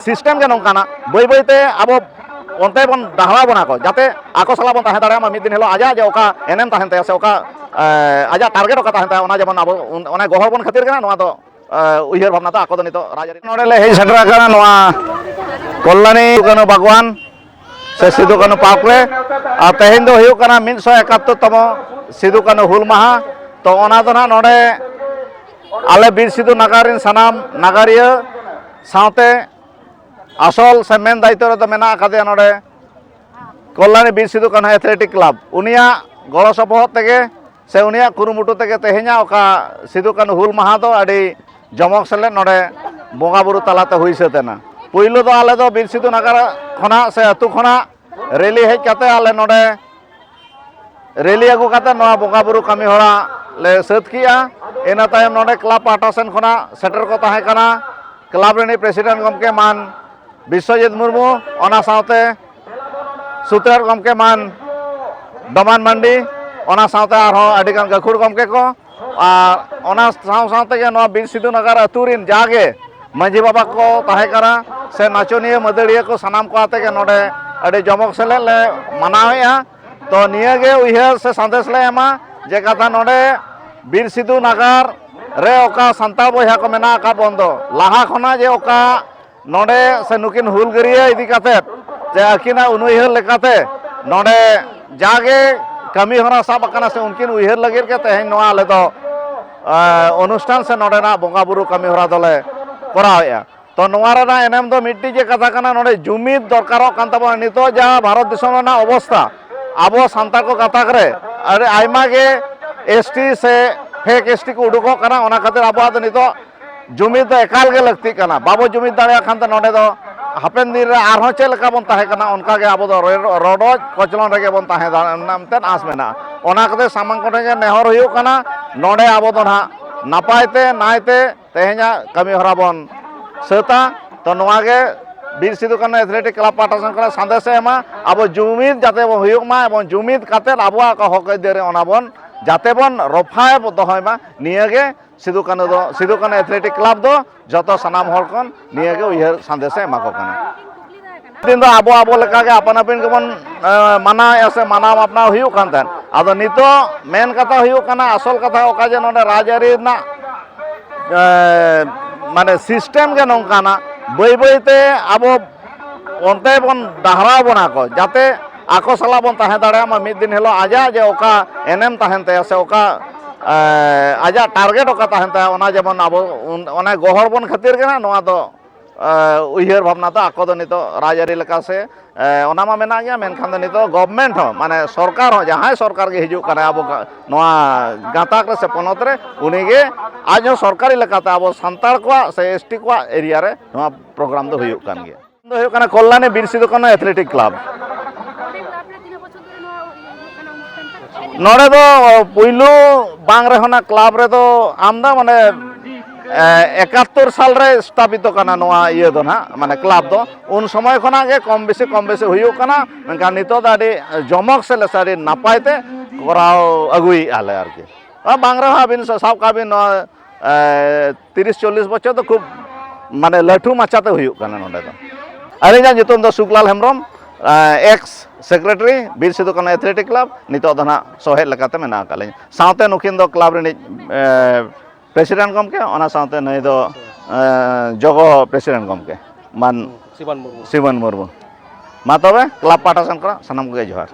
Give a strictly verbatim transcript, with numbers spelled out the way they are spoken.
System ᱜᱮ ᱱᱚᱝᱠᱟᱱᱟ, ᱵᱟᱹᱭ ᱵᱟᱹᱭ ᱛᱮ ᱟᱵᱚ ᱚᱱᱛᱮ ᱵᱚᱱ ᱰᱟᱦᱨᱟᱣ ᱵᱚᱱᱟ ᱠᱚ, ᱡᱟᱛᱮ ᱟᱠᱚ ᱥᱟᱞᱟᱜ ᱵᱚᱱ ᱛᱟᱦᱮᱸ ᱫᱟᱲᱮᱭᱟᱜ ᱢᱟ ᱢᱤᱫ ᱫᱤᱱ ᱦᱤᱞᱳᱜ᱾ ᱟᱡᱟᱜ ᱡᱮ ᱚᱠᱟ ᱮᱱᱮᱢ ᱛᱟᱦᱮᱱ ᱛᱟᱭᱟ ᱥᱮ ᱚᱠᱟ, ᱮ, ᱟᱡᱟᱜ ᱴᱟᱨᱜᱮᱴ ᱚᱠᱟ ᱛᱟᱦᱮᱱ ᱛᱟᱭᱟ, ᱚᱱᱟ ᱡᱮᱢᱚᱱ ᱟᱵᱚ ᱚᱱ-, ᱚᱱᱟ ᱜᱚᱦᱚᱲ ᱵᱚᱱ ᱠᱷᱟᱹᱛᱤᱨ ᱠᱟᱱᱟ, ᱱᱚᱣᱟ ᱫᱚ, ᱮ, ᱩᱭᱦᱟᱹᱨ ᱵᱷᱟᱵᱽᱱᱟ ᱫᱚ ᱟᱠᱚ ᱫᱚ ᱱᱤᱛᱚᱜ ᱨᱟᱡᱽᱟᱹᱨᱤ ᱱᱚᱰᱮ ᱞᱮ ᱦᱮᱡ ᱥᱮᱴᱮᱨ ᱟᱠᱟᱱᱟ ᱱᱚᱣᱟ ᱠᱚᱞᱞᱟᱱᱤ ᱠᱟᱹᱱᱦᱩ ᱵᱟᱜᱽᱣᱟᱱ ᱥᱮ ᱥᱤᱫᱩ ᱠᱟᱹᱱᱦᱩ ᱯᱟᱨᱠ ᱨᱮ᱾ ᱟᱨ ᱛᱮᱦᱮᱧ ᱫᱚ ᱦᱩᱭᱩᱜ ᱠᱟᱱᱟ ᱢᱤᱫ ᱥᱚ ᱮᱠᱟᱛᱛᱳᱨ ᱛᱚᱢᱚ ᱥᱤᱫᱩ ᱠᱟᱹᱱᱦᱩ ᱦᱩᱞ ᱢᱟᱦᱟ᱾ ᱛᱚ, ᱚᱱᱟ ᱫᱚ ᱱᱟᱦᱟᱜ ᱱᱚᱰᱮ ᱟᱞᱮ ᱵᱤᱨ ᱥᱤᱫᱩ ᱱᱟᱜᱟᱨ ᱨᱮᱱ ᱥᱟᱱᱟᱢ ᱱᱟᱜᱟᱨᱤᱭᱟᱹ ᱥᱟᱶᱛᱮ ᱟᱥᱚᱞ ᱥᱮ ᱢᱮᱱ ᱫᱟᱭᱤᱛᱛᱚ ᱨᱮᱫᱚ ᱢᱮᱱᱟᱜ ᱟᱠᱟᱫᱮᱭᱟ ᱱᱚᱰᱮ ᱠᱚᱞᱞᱟᱱᱤ ᱵᱤᱨ ᱥᱤᱫᱩ ᱠᱟᱹᱱᱦᱩ ᱮᱛᱷᱞᱮᱴᱤᱠ ᱠᱞᱟᱵᱽ᱾ ᱩᱱᱤᱭᱟᱜ ᱜᱚᱲᱚ ᱥᱚᱯᱚᱦᱚᱫ ᱛᱮᱜᱮ ᱥᱮ ᱩᱱᱤᱭᱟᱜ ᱠᱩᱨᱩᱢᱩᱴᱩ ᱛᱮᱜᱮ ᱛᱮᱦᱮᱧᱟᱜ ᱚᱠᱟ ᱥᱤᱫᱩ ᱠᱟᱹᱱᱦᱩ ᱦᱩᱞ ᱢᱟᱦᱟ ᱫᱚ ᱟᱹᱰᱤ ᱡᱚᱢᱚᱠ ᱥᱮᱞᱮᱫ ᱱᱚᱰᱮ ᱵᱚᱸᱜᱟ ᱵᱩᱨᱩ ᱛᱟᱞᱟᱛᱮ ᱦᱩᱭ ᱥᱟᱹᱛ ᱮᱱᱟ᱾ ᱯᱩᱭᱞᱩ ᱫᱚ ᱟᱞᱮ ᱫᱚ ᱵᱤᱨ ᱥᱤᱫᱩ ᱱᱟᱜᱟᱨ ᱠᱷᱚᱱᱟᱜ ᱥᱮ ᱟᱹᱛᱩ ᱠᱷᱚᱱᱟᱜ ᱨᱮᱞᱤ ᱦᱮᱡ ᱠᱟᱛᱮ ᱟᱞᱮ ᱱᱚᱰᱮ ᱨᱮᱞᱤ ᱟᱹᱜᱩ ᱠᱟᱛᱮ ᱱᱚᱣᱟ ᱵᱚᱸᱜᱟ ᱵᱩᱨᱩ ᱠᱟᱹᱢᱤ ᱦᱚᱨᱟ ᱞᱮ ᱥᱟᱹᱛ ᱠᱮᱜᱼᱟ᱾ ᱤᱱᱟᱹ ᱛᱟᱭᱚᱢ ᱱᱚᱰᱮ ᱠᱞᱟᱵᱽ ᱯᱟᱦᱴᱟ ᱥᱮᱱ ᱠᱷᱚᱱᱟᱜ ᱥᱮᱴᱮᱨ ᱠᱚ ᱛᱟᱦᱮᱸ ᱠᱟᱱᱟ ᱠᱞᱟᱵᱽ ᱨᱤᱱᱤᱡ ᱯᱨᱮᱥᱤᱰᱮᱱᱴ ᱜᱚᱢᱠᱮ ᱢᱟᱱ ᱵᱤᱥᱥᱚᱡᱤᱛ ᱢᱩᱨᱢᱩ, ᱚᱱᱟ ᱥᱟᱶᱛᱮ ᱥᱩᱛᱨᱮᱛ ᱜᱚᱢᱠᱮ ᱢᱟᱱ ᱰᱚᱢᱟᱱ ᱢᱟᱱᱰᱤ, ᱚᱱᱟ ᱥᱟᱶᱛᱮ ᱟᱨᱦᱚᱸ ᱟᱹᱰᱤᱜᱟᱱ ᱜᱟᱹᱠᱷᱩᱲ ᱜᱚᱢᱠᱮ ᱠᱚ᱾ ᱟᱨ ᱚᱱᱟ ᱥᱟᱶ ᱥᱟᱶ ᱛᱮᱜᱮ ᱱᱚᱣᱟ ᱵᱤᱨ ᱥᱤᱫᱩ ᱱᱟᱜᱟᱨ ᱟᱹᱛᱩ ᱨᱤᱱ ᱡᱟᱜᱮ ᱢᱟᱹᱡᱷᱤ ᱵᱟᱵᱟ ᱠᱚ ᱛᱟᱦᱮᱸ ᱠᱟᱱᱟ ᱥᱮ ᱱᱟᱪᱚᱱᱤᱭᱟᱹ ᱢᱟᱹᱫᱟᱹᱲᱤᱭᱟᱹ ᱠᱚ, ᱥᱟᱱᱟᱢ ᱠᱚ ᱟᱛᱮ ᱜᱮ ᱱᱚᱰᱮ ᱟᱹᱰᱤ ᱡᱚᱢᱚᱠ ᱥᱮᱞᱮᱫ ᱞᱮ ᱢᱟᱱᱟᱣᱮᱫᱼᱟ᱾ ᱛᱚ, ᱱᱤᱭᱟᱹ ᱜᱮ ᱩᱭᱦᱟᱹᱨ ᱥᱮ ᱥᱟᱸᱫᱮᱥ ᱞᱮ ᱮᱢᱟ ᱡᱮ ᱠᱟᱛᱷᱟ ᱱᱚᱰᱮ ᱵᱤᱨ ᱥᱤᱫᱩ ᱱᱟᱜᱟᱨ ᱨᱮ ᱚᱠᱟ ᱥᱟᱱᱛᱟᱲ ᱵᱚᱭᱦᱟ ᱠᱚ ᱢᱮᱱᱟᱜ ᱟᱠᱟᱫ ᱵᱚᱱ ᱫᱚ, ᱞᱟᱦᱟ ᱠᱷᱚᱱᱟᱜ ᱡᱮ ᱚᱠᱟ ᱱᱚᱰᱮ ᱥᱮ ᱱᱩᱠᱤᱱ ᱦᱩᱞᱜᱟᱹᱨᱤᱭᱟᱹ ᱤᱫᱤ ᱠᱟᱛᱮᱫ ᱡᱮ ᱟᱹᱠᱤᱱᱟᱜ ᱩᱱᱩᱭᱦᱟᱹᱨ ᱞᱮᱠᱟᱛᱮ ᱱᱚᱰᱮ ᱡᱟᱜᱮ ᱠᱟᱹᱢᱤ ᱦᱚᱨᱟ ᱥᱟᱵ ᱟᱠᱟᱱᱟ ᱥᱮ ᱩᱱᱠᱤᱱ ᱩᱭᱦᱟᱹᱨ ᱞᱟᱹᱜᱤᱫ ᱜᱮ ᱛᱮᱦᱮᱧ ᱱᱚᱣᱟ ᱟᱞᱮ ᱫᱚ, ᱮ, ᱚᱱᱩᱥᱴᱷᱟᱱ ᱥᱮ ᱱᱚᱰᱮᱱᱟᱜ ᱵᱚᱸᱜᱟ ᱵᱩᱨᱩ ᱠᱟᱹᱢᱤ ᱦᱚᱨᱟ ᱫᱚᱞᱮ ᱠᱚᱨᱟᱣᱮᱫᱼᱟ᱾ ᱛᱚ, ᱱᱚᱣᱟ ᱨᱮᱱᱟᱜ ᱮᱱᱮᱢ ᱫᱚ ᱢᱤᱫᱴᱤᱡ ᱜᱮ ᱠᱟᱛᱷᱟ ᱠᱟᱱᱟ, ᱱᱚᱰᱮ ᱡᱩᱢᱤᱫ ᱫᱚᱨᱠᱟᱨᱚᱜ ᱠᱟᱱ ᱛᱟᱵᱚᱱᱟ᱾ ᱱᱤᱛᱚᱜ ᱡᱟᱦᱟᱸ ᱵᱷᱟᱨᱚᱛ ᱫᱤᱥᱚᱢ ᱨᱮᱱᱟᱜ ᱚᱵᱚᱥᱛᱷᱟ, ᱟᱵᱚ ᱥᱟᱱᱛᱟᱲ ᱠᱚ ᱜᱟᱛᱟᱠ ᱨᱮ ᱟᱹᱰᱤ ᱟᱭᱢᱟ ᱜᱮ ᱮᱥ ᱴᱤ ᱥᱮ ᱯᱷᱮᱠ ᱮᱥ ᱴᱤ ᱠᱚ ᱩᱰᱩᱠᱚᱜ ᱠᱟᱱᱟ᱾ ᱚᱱᱟ ᱠᱷᱟᱹᱛᱤᱨ ᱟᱵᱚᱣᱟᱜ ᱫᱚ ᱱᱤᱛᱚᱜ ᱡᱩᱢᱤᱫ ᱫᱚ ᱮᱠᱟᱞ ᱜᱮ ᱞᱟᱹᱠᱛᱤᱜ ᱠᱟᱱᱟ᱾ ᱵᱟᱵᱚ ᱡᱩᱢᱤᱫ ᱫᱟᱲᱮᱭᱟᱜ ᱠᱷᱟᱱ ᱫᱚ ᱱᱚᱰᱮ ᱫᱚ ᱦᱟᱯᱮᱱ ᱫᱤᱱ ᱨᱮ ᱟᱨᱦᱚᱸ ᱪᱮᱫ ᱞᱮᱠᱟ ᱵᱚᱱ ᱛᱟᱦᱮᱸ ᱠᱟᱱᱟ, ᱚᱱᱠᱟ ᱜᱮ ᱟᱵᱚ ᱫᱚ ᱨᱚ-, ᱨᱚᱰᱚᱡ ᱠᱚᱪᱞᱚᱱ ᱨᱮᱜᱮ ᱵᱚᱱ ᱛᱟᱦᱮᱸ ᱫᱟᱲᱮᱭᱟᱜᱼᱟ ᱢᱮᱱᱛᱮ ᱟᱸᱥ ᱢᱮᱱᱟᱜᱼᱟ᱾ ᱚᱱᱟ ᱠᱷᱟᱹᱛᱤᱨ ᱥᱟᱢᱟᱝ ᱠᱚᱴᱷᱮᱱ ᱜᱮ ᱱᱮᱦᱚᱨ ᱦᱩᱭᱩᱜ ᱠᱟᱱᱟ, ᱱᱚᱰᱮ ᱟᱵᱚ ᱫᱚ ᱱᱟᱦᱟᱜ ᱱᱟᱯᱟᱭ ᱛᱮ ᱱᱟᱭ ᱛᱮ ᱛᱮᱦᱮᱧᱟᱜ ᱠᱟᱹᱢᱤ ᱦᱚᱨᱟ ᱵᱚᱱ ᱥᱟᱹᱛᱟ᱾ ᱛᱚ, ᱱᱚᱣᱟ ᱜᱮ ᱵᱤᱨ ᱥᱤᱫᱩ ᱠᱟᱹᱱᱦᱩ ᱮᱛᱷᱞᱮᱴᱤᱠ ᱠᱞᱟᱵᱽ ᱯᱟᱦᱴᱟ ᱥᱮᱱ ᱠᱷᱚᱱᱟᱜ ᱥᱟᱸᱫᱮᱥ ᱮ ᱮᱢᱟ, ᱟᱵᱚ ᱡᱩᱢᱤᱫ ᱡᱟᱛᱮ ᱵᱚᱱ ᱦᱩᱭᱩᱜ ᱢᱟ, ᱮᱵᱚᱝ ᱡᱩᱢᱤᱫ ᱠᱟᱛᱮᱫ ᱟᱵᱚᱣᱟᱜ ᱚᱠᱟ ᱦᱚᱠ ᱟᱹᱭᱫᱟᱹᱨ ᱨᱮ ᱚᱱᱟ ᱵᱚᱱ ᱡᱟᱛᱮ ᱵᱚᱱ ᱨᱚᱯᱷᱟᱭ ᱵᱚ ᱫᱚᱦᱚᱭ ᱢᱟ, ᱱᱤᱭᱟᱹ ᱜᱮ ᱥᱤᱫᱩ ᱠᱟᱹᱱᱦᱩ ᱫᱚ, ᱥᱤᱫᱩ ᱠᱟᱹᱱᱦᱩ ᱮᱛᱷᱞᱮᱴᱤᱠ ᱠᱞᱟᱵᱽ ᱫᱚ ᱡᱚᱛᱚ ᱥᱟᱱᱟᱢ ᱦᱚᱲ ᱠᱷᱚᱱ ᱱᱤᱭᱟᱹ ᱜᱮ ᱩᱭᱦᱟᱹᱨ ᱥᱟᱸᱫᱮᱥ ᱮ ᱮᱢᱟ ᱠᱚ ᱠᱟᱱᱟ᱾ ᱫᱤᱱ ᱫᱚ ᱟᱵᱚ ᱟᱵᱚ ᱞᱮᱠᱟ ᱜᱮ ᱟᱯᱟᱱ ᱟᱹᱯᱤᱱ ᱜᱮᱵᱚᱱ, ᱮ, ᱢᱟᱱᱟᱣᱮᱫᱼᱟ ᱥᱮ ᱢᱟᱱᱟᱣ ᱢᱟᱯᱱᱟᱣ ᱦᱩᱭᱩᱜ ᱠᱟᱱ ᱛᱟᱦᱮᱸᱫ᱾ ᱟᱫᱚ ᱱᱤᱛᱚᱜ ᱢᱮᱱ ᱠᱟᱛᱷᱟ ᱦᱩᱭᱩᱜ ᱠᱟᱱᱟ, ᱟᱥᱚᱞ ᱠᱟᱛᱷᱟ ᱚᱠᱟ ᱡᱮ ᱱᱚᱰᱮ ᱨᱟᱡᱽᱟᱹᱨᱤ ᱨᱮᱱᱟᱜ, ᱮ, ᱢᱟᱱᱮ ᱥᱤᱥᱴᱮᱢ ᱜᱮ ᱱᱚᱝᱠᱟᱱᱟ, ᱵᱟᱹᱭ ᱵᱟᱹᱭ ᱛᱮ ᱟᱵᱚ ᱚᱱᱛᱮ ᱵᱚᱱ ᱰᱟᱦᱨᱟᱣ ᱵᱚᱱᱟ ᱠᱚ, ᱡᱟᱛᱮ ᱟᱠᱚ ᱥᱟᱞᱟᱜ ᱵᱚᱱ ᱛᱟᱦᱮᱸ ᱫᱟᱲᱮᱭᱟᱜ ᱢᱟ᱾ ᱢᱤᱫ ᱫᱤᱱ ᱦᱤᱞᱳᱜ ᱟᱡᱟᱜ ᱡᱮ ᱚᱠᱟ ᱮᱱᱮᱢ ᱛᱟᱦᱮᱱ ᱛᱟᱭᱟ ᱥᱮ ᱚᱠᱟ, ᱮ, ᱟᱡᱟᱜ ᱴᱟᱨᱜᱮᱴ ᱚᱠᱟ ᱛᱟᱦᱮᱱ ᱛᱟᱭᱟ, ᱚᱱᱟ ᱡᱮᱢᱚᱱ ᱟᱵᱚ ᱩᱱ-, ᱚᱱᱮ ᱜᱚᱦᱚᱲ ᱵᱚᱱ ᱠᱷᱟᱹᱛᱤᱨ ᱜᱮ ᱱᱟᱜ ᱱᱚᱣᱟ ᱫᱚ, ᱮ, ᱩᱭᱦᱟᱹᱨ ᱵᱷᱟᱵᱽᱱᱟ ᱫᱚ ᱟᱠᱚ ᱫᱚ ᱱᱤᱛᱚᱜ ᱨᱟᱡᱽᱟᱹᱨᱤ ᱞᱮᱠᱟ ᱥᱮ, ᱮ, ᱚᱱᱟ ᱢᱟ ᱢᱮᱱᱟᱜ ᱜᱮᱭᱟ, ᱢᱮᱱᱠᱷᱟᱱ ᱫᱚ ᱱᱤᱛᱚᱜ ᱜᱚᱵᱷᱢᱮᱱᱴ ᱦᱚᱸ, ᱢᱟᱱᱮ ᱥᱚᱨᱠᱟᱨ ᱦᱚᱸ, ᱡᱟᱦᱟᱸᱭ ᱥᱚᱨᱠᱟᱨ ᱜᱮ ᱦᱤᱡᱩᱜ ᱠᱟᱱᱟᱭ ᱟᱵᱚ ᱜᱟ-, ᱱᱚᱣᱟ ᱜᱟᱛᱟᱠ ᱨᱮ ᱥᱮ ᱯᱚᱱᱚᱛ ᱨᱮ, ᱩᱱᱤᱜᱮ ᱟᱡ ᱦᱚᱸ ᱥᱚᱨᱠᱟᱨᱤ ᱞᱮᱠᱟᱛᱮ ᱟᱵᱚ ᱥᱟᱱᱛᱟᱲ ᱠᱚᱣᱟᱜ ᱥᱮ ᱮᱥ ᱴᱤ ᱠᱚᱣᱟᱜ ᱮᱨᱤᱭᱟ ᱨᱮ ᱱᱚᱣᱟ ᱯᱨᱳᱜᱨᱟᱢ ᱫᱚ ᱦᱩᱭᱩᱜ ᱠᱟᱱ ᱜᱮᱭᱟ᱾ ᱫᱚ ᱦᱩᱭᱩᱜ ᱠᱟᱱᱟ ᱠᱚᱞᱞᱟᱱᱤ ᱵᱤᱨ ᱥᱤᱫᱩ ᱠᱟᱹᱱᱦᱩ ᱮᱛᱷᱞᱮᱴᱤᱠ ᱠᱞᱟᱵᱽ᱾ ᱱᱚᱰᱮ ᱫᱚ ᱯᱩᱭᱞᱩ ᱵᱟᱝ ᱨᱮᱦᱚᱸ ᱚᱱᱟ ᱠᱞᱟᱵᱽ ᱨᱮᱫᱚ ᱟᱢᱫᱟ ᱢᱟᱱᱮ, ᱮ, ᱮᱠᱟᱛᱛᱳᱨ ᱥᱟᱞ ᱨᱮ ᱥᱛᱷᱟᱯᱤᱛᱚ ᱠᱟᱱᱟ ᱱᱚᱣᱟ ᱤᱭᱟᱹ ᱫᱚ ᱱᱟᱦᱟᱜ, ᱢᱟᱱᱮ ᱠᱞᱟᱵᱽ ᱫᱚ᱾ ᱩᱱ ᱥᱚᱢᱚᱭ ᱠᱷᱚᱱᱟᱜ ᱜᱮ ᱠᱚᱢ ᱵᱮᱥᱤ ᱠᱚᱢ ᱵᱮᱥᱤ ᱦᱩᱭᱩᱜ ᱠᱟᱱᱟ, ᱢᱮᱱᱠᱷᱟᱱ ᱱᱤᱛᱚᱜ ᱫᱚ ᱟᱹᱰᱤ ᱡᱚᱢᱚᱠ ᱥᱮ ᱞᱮᱥᱮ ᱟᱹᱰᱤ ᱱᱟᱯᱟᱭ ᱛᱮ ᱠᱚᱨᱟᱣ ᱟᱹᱜᱩᱭᱮᱫᱼᱟ ᱞᱮ ᱟᱨᱠᱤ᱾ ᱟᱨ ᱵᱟᱝ ᱨᱮᱦᱚᱸ ᱟᱹᱵᱤᱱ ᱥᱟᱵ ᱠᱟᱜ ᱵᱤᱱ ᱱᱚᱣᱟ ᱮ, ᱛᱤᱨᱤᱥ ᱪᱚᱞᱞᱤᱥ ᱵᱚᱪᱷᱚᱨ ᱫᱚ ᱠᱷᱩᱵ ᱢᱟᱱᱮ ᱞᱟᱹᱴᱩ ᱢᱟᱪᱷᱟᱛᱮ ᱦᱩᱭᱩᱜ ᱠᱟᱱᱟ ᱱᱚᱰᱮ ᱫᱚ᱾ ᱟᱹᱞᱤᱧᱟᱜ ᱧᱩᱛᱩᱢ ᱫᱚ ᱥᱩᱠᱞᱟᱞ ᱦᱮᱢᱵᱨᱚᱢ, ᱮ, ᱮᱠᱥ ᱥᱮᱠᱨᱮᱴᱟᱨᱤ ᱵᱤᱨ ᱥᱤᱫᱩ ᱠᱟᱹᱱᱦᱩ ᱮᱛᱷᱞᱮᱴᱤᱠ ᱠᱞᱟᱵᱽ, ᱱᱤᱛᱚᱜ ᱫᱚ ᱱᱟᱦᱟᱜ ᱥᱚᱦᱮᱫ ᱞᱮᱠᱟᱛᱮ ᱢᱮᱱᱟᱜ ᱟᱠᱟᱫ ᱞᱤᱧᱟ᱾ ᱥᱟᱶᱛᱮ ᱱᱩᱠᱤᱱ ᱫᱚ ᱠᱞᱟᱵᱽ ᱨᱤᱱᱤᱡ, ᱮ, ᱯᱨᱮᱥᱤᱰᱮᱱᱴ ᱜᱚᱢᱠᱮ, ᱚᱱᱟ ᱥᱟᱶᱛᱮ ᱱᱩᱭ ᱫᱚ, ᱮ, ᱡᱚᱜᱚ ᱯᱨᱮᱥᱤᱰᱮᱱᱴ ᱜᱚᱢᱠᱮ ᱢᱟᱱ ᱥᱤᱵᱟᱱ ᱢᱩᱨᱢᱩ᱾ ᱥᱤᱵᱟᱱ ᱢᱩᱨᱢᱩ᱾ ᱢᱟ ᱛᱚᱵᱮ ᱠᱞᱟᱵᱽ ᱯᱟᱦᱴᱟ ᱥᱮᱱ ᱠᱷᱚᱱᱟᱜ ᱥᱟᱱᱟᱢ ᱠᱚᱜᱮ ᱡᱚᱦᱟᱨ᱾